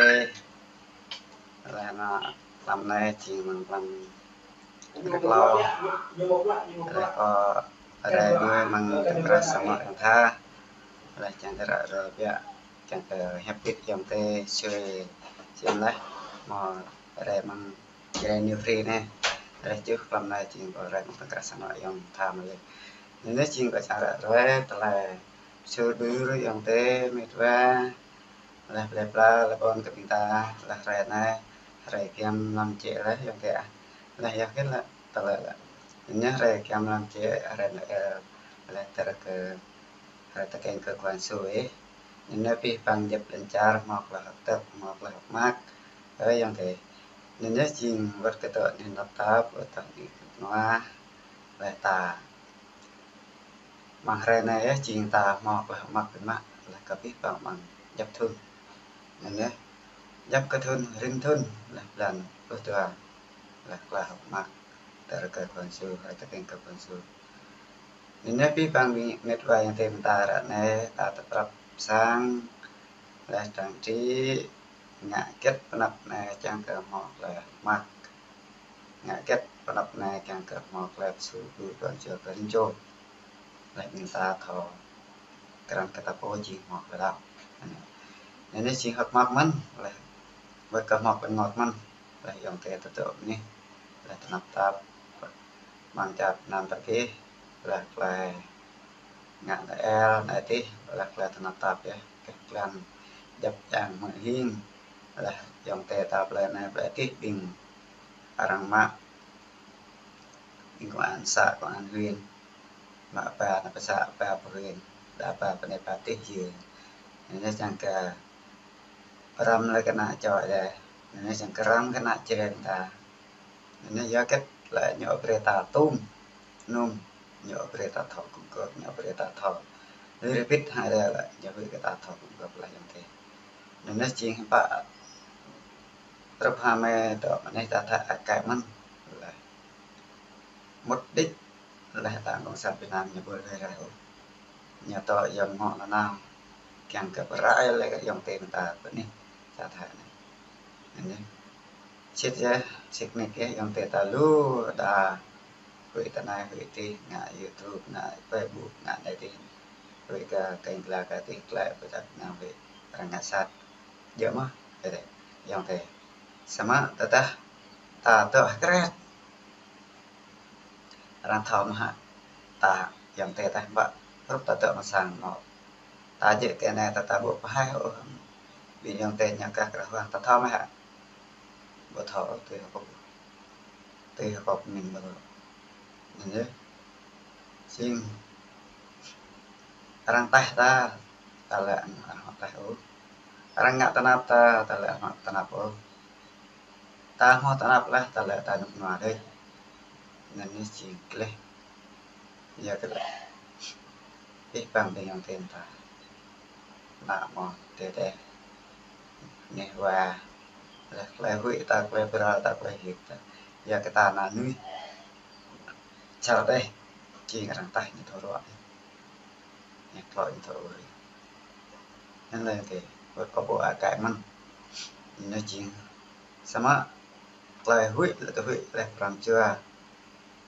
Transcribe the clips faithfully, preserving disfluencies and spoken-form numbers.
Laih anŭn, tlam anai jing mơ̆ng tlam kơtlâo. Laih kâo rai mơ̆ng tơkrah samơ̆ ayŏng tha. Laih čang kơ ră ruai biă, čang kơ hiăp pit ayŏng adơi sui čiêm laih, hmâo rai mơ̆ng Jrai New Free anai. Laih čuh tlam anai jing kâo rai mơ̆ng tơkrah samơ̆ ayŏng tha mơ̆ laih. Anŭn anai jing kâo čang ră ruai tơlơi sui ƀu rui ayŏng adơi mĕt wa. Laih plơi pla laih ƀôn kơ ƀing ta, laih hrơi anai, hrơi giăm mlam jĕ laih ayŏng adơi ah. Laih yua kơ lĕ, tơlơi lĕ. Anŭn anai hrơi giăm mlam jĕ, hrơi anai, laih tơl kơ hrơi tơkeng kơ Kôranh Yêsu. Anŭn anai abih bang djŏp lŏn čar, hmâo tơlơi hơ̆k tơ̆k, hmâo tơlơi hơ̆k mơak. Ơ ayŏng adơi. Anŭn anai jing wơ̆t kơ tŏ anai tơnap tap, wơ̆t tŏ anai kơ nua. Laih ta Amăng hrơi anai yơh, jing ta hmâo tơlơi hơ̆k mơak biă mă, laih kơ abih bang amăng djŏp thŭn. Anŭn yơh, djŏp kơ thŭn, rĭm thŭn, laih blan pluh dua, laih tơlơi hơ̆k mơak, tơl kơ Kôranh Yêsu, hrơi tơkeng kơ Kôranh Yêsu. Anŭn yơh, abih bang ƀing mĕt wa ayŏng adơi ƀing ta ră anai, ta tơprăp pơsang, laih trang trí, ngă hơget pơ anăp anai čang kơ hmâo tơlơi hơ̆k mơak. Ngă hơget pơ anăp anai čang kơ hmâo tơlơi pơsŭ ƀu tuan čô kơ rĭm čô. Laih ƀing ta thâo krăn kơ ta pô jing hmâo tơlơi đaŏ. Anŭn anai jing hơ̆k mơak mơ̆n, laih wơ̆t kơ hmâo tơlơi rơngot mơ̆n, laih ayŏng adơi tơdŏ bơni, laih tơnap tap, amăng čar Việt Nam ta gih, laih tơlơi ngă Noel anai adih, laih tơlơi tơnap tap yơh, kơ klăn djŏp yang mơ̆ng hing, laih ayŏng adơi ta plơi anai plơi adih ƀing arăng mă, ƀing công an xã, công an huyện, mă ba ană pơ xã, ba pơ huyện, đa ba pơ anai pơ adih yơh. Anŭn anai čang kơ pơrăm lĕ kơ ană čô đa, anŭn anai čang kơ pơrăm kơ ană črem ta. Anŭn anai yua hơget lĕ ñu brơi ta tum, num, ñu brơi ta thâo gum gơ̆, ñu brơi ta thâo rơbit hăng đa lĕ, ñu huĭ kơ ta thâo gum gơ̆ laih ayŏng adơi. Anŭn anai jing hiư̆m pă hrup hăng mơ̆ dŏ mơnuih ta thâo akă mơ̆n laih. Mŭt đĭč laih ta Cộng sản Việt Nam ñu ƀu lui rai ôh. Ñu dŏ yơ̆ng ngŏ nanao, kiăng kơ pơrai laih kơ ayŏng adơi ta pơ anih ta thâo anai. Anŭn yơh. Sĭt yơh, sĭt nik yơh ayŏng adơi ta lu đa huĭ tơ anai huĭ adih, ngă YouTube, ngă Facebook, ngă anai adih. Huĭ kơ kơnh gla kơ adih, glaĭ pơ čar Việt Nam huĭ arăng ngă sat. Djơ̆ mơ̆, kơ adih, ayŏng adơi. Samơ̆ tơdah ta dŏ hơkrĕt, arăng thâo mơ̆ hă, ta ayŏng adơi ta hiư̆m pă, hrup ta dŏ amăng sang anŏ. Ta jĕ tơ anai ta, ta ƀu pơhaih ôh. Ƀing ayŏng adơi ñu kah kơ arăng huăng ta thâo mơ̆ hă. Ƀu thâo, tui hơkŭp. Tui hơkŭp mĭn ƀu thâo. Anŭn yơh. Jing arăng taih ta, ta lĕ arăng taih ôh. Arăng ngă tơnap ta, ta lĕ arăng tơnap ôh. Ta hmâo tơnap laih, ta lĕ ta rơnŭk rơnua đôč. Anŭn yơh jing gleh. Yua kơ lĕ abih bang ƀing ayŏng adơi ta, ană mơnuih tơdeh, neh wa, laih tơlơi huĭ ta, tơlơi pral ta, tơlơi hĭ ta. Yua kơ ta ană mơnuih čar đeh, jing arăng taih ñu thâo ruă. Ñu klŏ ñu thâo ơi. Anŭn lĕ tơ, wơ̆t kơ ƀu akă mơ̆n. Ñu jing samơ̆ tơlơi huĭ lĕ tơlơi huĭ laih pran jua,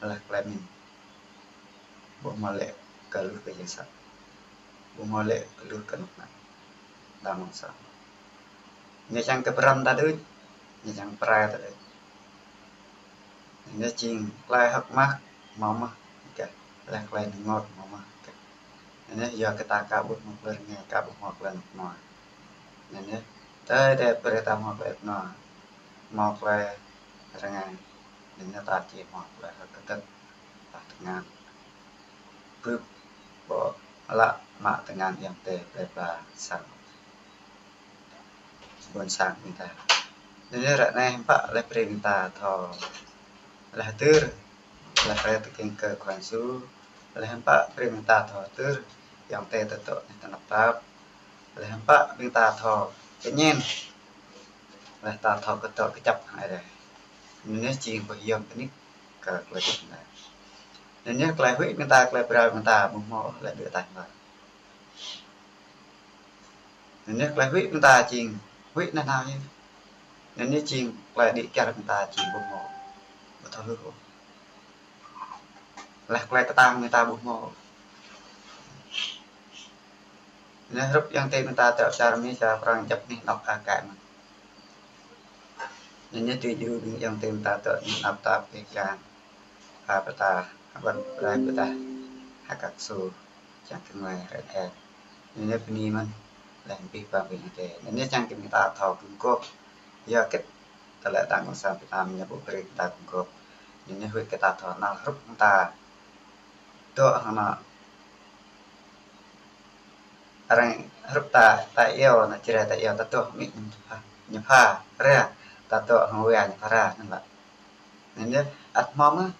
laih tơlơi mĭn. Ƀu hmâo lĕ kơ luh kơ yang sat. Ƀu hmâo lĕ kơ luh kơ anŏ ană. Đa mơ̆ng sa. Ñu čang kơ pơrăm ta đôč, ñu čang pơrai ta đôč. Anŭn yơh jing tơlơi hơ̆k mơak hmâo mơ̆ kơ, laih tơlơi rơngot hmâo mơ̆ kơ. Anŭn yơh yua kơ ta aka ƀu hmâo tơlơi rơngai, aka ƀu hmâo tơlơi rơngot. Anŭn yơh, tơdah brơi ta hmâo tơlơi rơngot, hmâo tơlơi rơngai, anŭn yơh ta či hmâo tơlơi hơ̆k kơdơ̆k, ta tơngan. Bưp, ƀô̆, lă, mă tơngan ayŏng adơi plơi pla sang ƀôn sang ƀing ta. Anŭn yơh ră anai hiư̆m pă laih brơi ƀing ta thâo laih hơdơr, laih hrơi tơkeng kơ Kôranh Yêsu, laih hiư̆m pă brơi ƀing ta thâo hơdơr, ayŏng adơi ta dŏ anih tơnap tap, laih hiư̆m pă ƀing ta thâo kơñen, laih ta thâo kơdŏ kơjăp hăng Ơi Adai. Anŭn yơh jing pơhiam pơnik kơ tơlơi ƀing ta. Anŭn yơh tơlơi huĭ ƀing ta, tơlơi pral ƀing ta ƀu hmâo ôh laih ƀơi ataih ƀing ta. Anŭn yơh tơlơi huĭ ƀing ta jing Huĭ nanao yơh. Anŭn yơh jing tơlơi đĭ kyar ƀing ta jing ƀu hmâo, ƀu thâo hluh ôh. Laih tơlơi kơtang ƀing ta ƀu hmâo. Anŭn hrup ayŏng adơi ƀing ta tŏ čar Mi, čar Prang, djŏp anih anŏ aka mơ̆n. Anŭn yơh tui djru ƀing ayŏng adơi ƀing ta tŏ anih anŏ ta pơhiăp kiăng, a, pơtă, wơ̆t brơi pơtă, hơkă kơsu, čang kơ ngui rơ̆n e. Anŭn yơh bơni mơ̆n, laih abih bang ƀing adơi. Anŭn yơh čang kơ ƀing ta thâo gum gôp. Yua hơget tơlơi Đảng Cộng sản Việt Nam ñu ƀu brơi ƀing ta gum gôp. Anŭn yơh huĭ kơ ta thâo nao hrup ƀing ta dŏ hăng anŏ arăng hrup ta, ta iâu, anŏ Jrai ta iâu, ta dŏ hăng amĭ ñu pha, ñu pha ra, ta dŏ hăng wa ñu pha ra, anŭn lĕ. Anŭn yơh, ăt hmâo mơ̆n,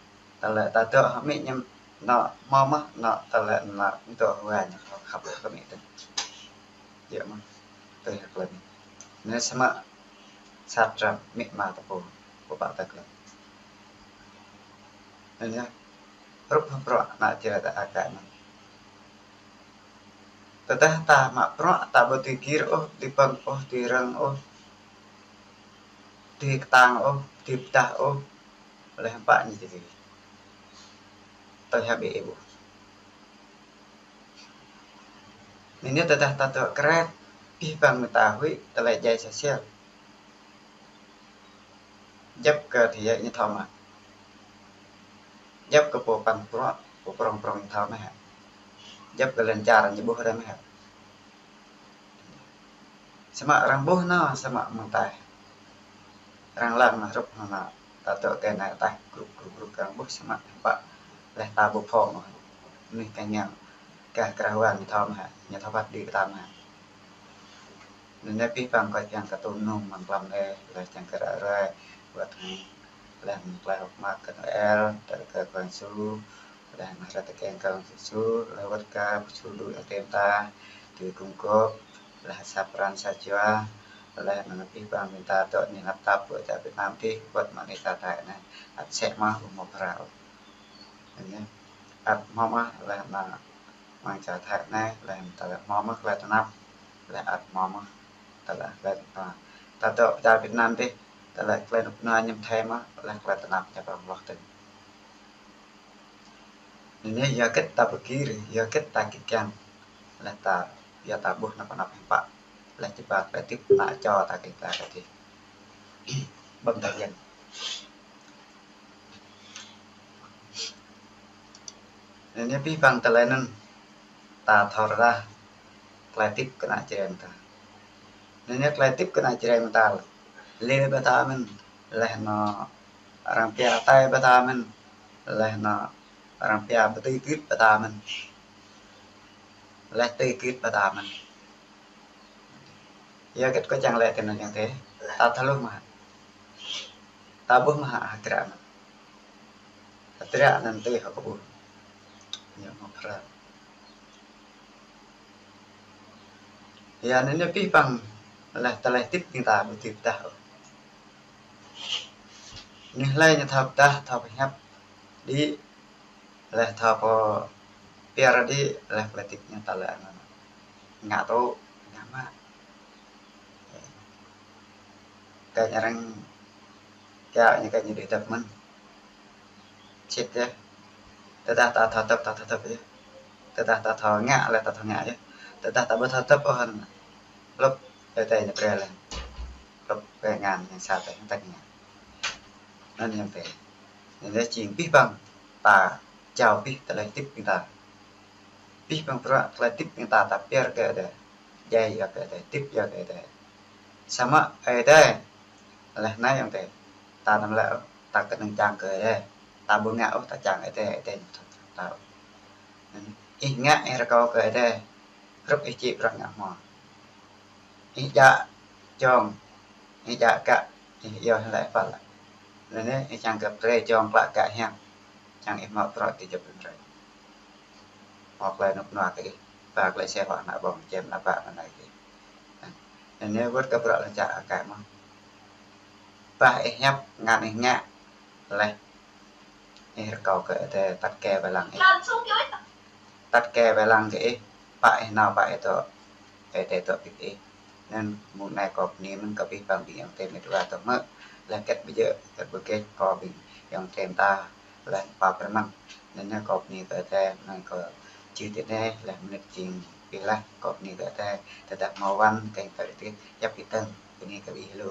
tơlơi ta dŏ hăng amĭ ñu, anŏ hmâo mơ̆n, anŏ tơlơi anŏ dŏ hăng wa ñu khăp, khăp kơ amĭ tơ̆ng. Yơh mơ̆n, tui hơget lĕ. Anŭn yơh samơ̆ sat răm amĭ ama ta pô, pô pă ta glăk. Anŭn yơh, hrup hăng bruă anŏ Jrai ta aka mơ̆n. Tơdah ta mă bruă ta ƀu dưi gir ôh, dưi pơ̆ng ôh, dưi rơ̆ng ôh, dưi kơtang ôh, dưi pơdah ôh, laih hiư̆m pă ñu dưi gir. Tơl hiăp ih ƀuh. Anŭn yơh tơdah ta dŏ kret, abih bang ƀing ta huĭ tơlơi djai sosial. Djŏp kơ thia ñu thâo mă. Djŏp kơ pô păn bruă, pô prŏng prŏng ñu thâo mă hă. Djŏp kơ lŏn čar ñu ƀuh rai mă hă. Samơ̆ arăng ƀuh anŭn, samơ̆ mơ̆ng ataih. Arăng lăng anŭn hrup anŭn, ta dŏ kơ anai ataih, grup, grup, grup arăng ƀuh samơ̆ hiư̆m pă. Laih ta ƀu phŏng ôh. Mơnuih kơ ñang, kơ krah wa ñu thâo mă hă, ñu thâo phat đĭ kơ ta mă hă. Anŭn yơh abih bang kâo kiăng kơ tŭ mơnum mơ̆ng tlam anai, laih kiăng kơ ră ruai, wơ̆t hăng, laih mơ̆ng tơlơi hơ̆k mơak kơ Noel, tơlơi kơ Kôranh Yêsu, laih mơ̆ng hrơi tơkeng kơ Kôranh Yêsu, laih wơ̆t kơ pơsur đuaĭ atê ta, tui gum gôp, laih sa pran sa jua, laih anŭn abih bang ƀing ta dŏ anih anăp ta pơ čar Việt Nam adih, wơ̆t mơ̆ng anih ta Thái anai, ăt sĕ mă ƀu hmâo phara ôh. Anŭn yơh, ăt hmâo mă laih anŭn mơ̆ng čar Thái anai, laih tơlơi hmâo mă tơlơi tơnap, laih ăt hmâo mă tơlơi, laih ta, ta dŏ čar Việt Nam adih, tơlơi tơlơi rơnŭk rơnua ñu pơthâo mă, laih tơlơi tơnap ñu pơhloh tơ̆ng. Anŭn yơh yua hơget ta ƀu gir, yua hơget ta git kiăng, laih ta, yua ta ƀuh anăp anăp hiư̆m pă, laih či ba tơlơi hơdip ană čô ta kơ ta kơ adih. Ƀơ̆ng ta yơ̆ng. Anŭn yơh abih bang tơlơi anŭn ta thâo rơđah tơlơi hơdip kơ ană Jrai ta. Anŭn yơh tơlơi hơdip kơ ană Jrai ta lĕ, lĕ ƀơi ta mơ̆n, laih anŭn arăng pia tai ƀơi ta mơ̆n, laih anŭn arăng pia ƀu dưi git ƀơi ta mơ̆n, laih dưi git ƀơi ta mơ̆n. Yua hơget kâo čang laĭ tui anŭn ayŏng adơi, ta thâo hluh mơ̆ hă. Ta ƀuh mơ̆ hă hơdră anŭn. Hơdră anŭn tui hŏ kơ ƀuh. Ñu hmâo phara. Yua anŭn yơh abih bang laih tơlơi hơdip ƀing ta ƀu dưi pơdah ôh. Anai hlơi ñu thâo pơdah, thâo pơhiăp đĭ, laih thâo pơpia đĭ, laih tơlơi hơdip ñu tơlơi anŭn. Ngă tŭ, ngă mă. Kơ ñu arăng kiaŏ ñu kơ ñu đĭ tơ̆p mơ̆n. Sĭt yơh. Tơdah ta thâo tơ̆p, ta thâo tơ̆p yơh. Tơdah ta thâo ngă, laih ta thâo ngă yơh. Tơdah ta ƀu thâo tơ̆p ôh hăn. Lŭp, ơi adai ñu brơi laih. Lŭp, ơi ngă ñu sa tơ̆, ta ngă. Anŭn yơh tơ̆. Anŭn yơh jing abih bang ta jao abih tơlơi hơdip ƀing ta. Abih bang bruă tơlơi hơdip ƀing ta, ta pơyơr kơ Ơi Adai. Djai yua kơ Ơi Adai, hơdip yua kơ Ơi Adai. Samơ̆ Ơi Adai, laih anai ayŏng adơi, ta anăm lĕ ta kơnơ̆ng čang kơ Ơi Adai. Ta ƀu ngă ôh, ta čang Ơi Adai, Ơi Adai ñu thâo ta ôh. Ih ngă, ih rơkâo kơ Ơi Adai, hrup ih či prăk ngă hmua. Ih djă jŏng, ih djă kă, ih iâu hlơi păl. Anŭn yơh, ih čang kơ brơi jŏng klă kă hiam, čang ih hmâo bruă ti jŏp ƀing rơi. Hmâo tơlơi rơnŭk rơnua kơ ih, ba tơlơi seh hŏ ană ƀơ̆ng, čem ană bă ană anai kơ ih. Anŭn yơh wơ̆t kơ bruă lŏn čar aka mơ̆n. Bah ih hiăp, ngăn ih ngă, laih ih rơkâo kơ Ơi Adai tăt kơ wai lăng ih. Tăt kơ wai lăng kơ ih, pă ih nao, pă ih dŏ, Ơi Adai dŏ ƀing ih. Anŭn mơ̆ng anai kâo bơni mơ̆n kơ abih bang ƀing ayŏng adơi met wa tơhmư̆, laih kĕt ƀu djơ̆, kĕt ƀu kĕt kơ ƀing ayŏng adơi ta, laih pap rơmang. Anŭn yơh kâo bơni kơ Ơi Adai, anŭn kâo čih tui anai, laih mơnit jing ƀiă laih, kâo bơni kơ Ơi Adai, tơdah hmâo wăn, kơnh tơ rơtih, djăp ƀing tơ̆ng, bơni kơ ƀing lu.